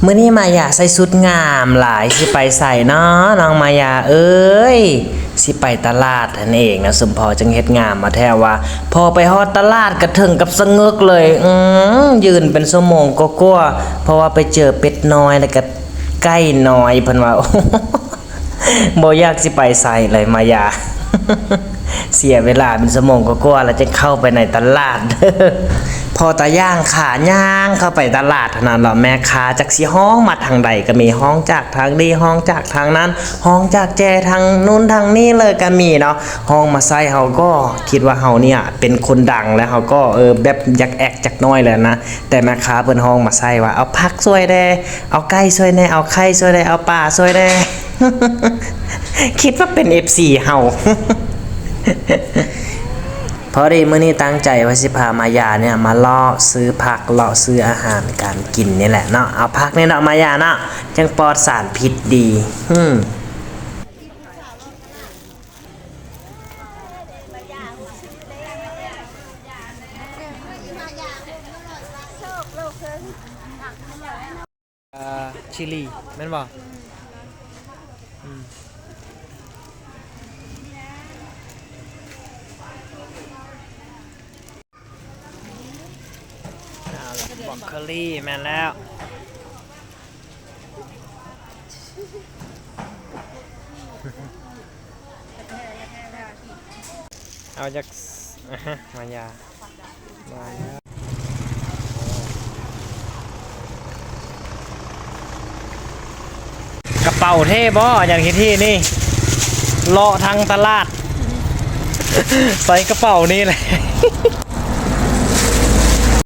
ມື້ນີ້ມາຢາໃສ່ຊຸດງາມຫຼາຍ ຊິໄປໃສເນາະ ນ້ອງມາຢາເອີຍ? ຊິໄປຕະຫຼາດຫັ້ນເອງນະ ສົມພໍຈັ່ງເຮັດງາມມາແທ້ວ່າ ພໍໄປຮອດຕະຫຼາດກະເຖິງກັບສະເງີກເລີຍ ອື ຢືນເປັນຊົ່ວໂມງກວ່າໆ ເພາະວ່າໄປເຈີເປັດນ້ອຍ ແລ້ວກະໄກ່ນ້ອຍ ເພິ່ນວ່າ ບໍ່ຢາກຊິໄປໃສເລີຍມາຢາ ເສຍເວລາເປັນຊົ່ວໂມງກວ່າໆ ແລ້ວຈຶ່ງເຂົ້າໄປໃນຕະຫຼາດ ພໍຕາຍ່າງຂາຍ່າງເຂົ້າໄປຕະຫຼາດເທົ່ານັ້ນລະ ແມ່ຄ້າຈັກຊິຮ້ອງມາທາງໃດກະມີ ຮ້ອງຈາກທາງນີ້ ຮ້ອງຈາກທາງນັ້ນ ຮ້ອງຈາກແຈທາງນູ້ນທາງນີ້ເລີຍກະມີເນາະ ຮ້ອງມາໃສ່ເຮົາກໍຄິດວ່າເຮົານີ້ເປັນຄົນດັງ ແລ້ວເຮົາກໍ ເອີ ແບບຢາກແອກຈັກໜ້ອຍແລ້ວນະ ແຕ່ແມ່ຄ້າເພິ່ນຮ້ອງມາໃສ່ວ່າ ເອົາຜັກຊ່ວຍແດ່ ເອົາໄກ່ຊ່ວຍແດ່ ເອົາໄຂ່ຊ່ວຍແດ່ ເອົາປາຊ່ວຍແດ່ ຄິດວ່າເປັນເອັຟຊີເຮົາ ພໍດີມື້ນີ້ຕັ້ງໃຈວ່າຊິພາມາຢາເນີ້ຍມາເລາະຊື້ຜັກ ເລາະຊື້ອາຫານການກິນນີ້ແຫຼະເນາະ ເອົາຜັກນີ້ເນາະມາຢາເນາະ ຈັ່ງປອດສານພິດດີ ອື. ເອີ ຊິລີແມ່ນບໍ່? ອືມ ເອົາລະ ບຣອກໂຄລີ ແມ່ນແລ້ວ. ເອົາຈັກ ມາຢາ ມາແລ້ວ ກະເປົາເທ່ບໍ່ ຢາກເຮັດທີ່ນີ້ ເລາະທັງຕະຫຼາດ ໃສ່ກະເປົານີ້ແຫຼະ.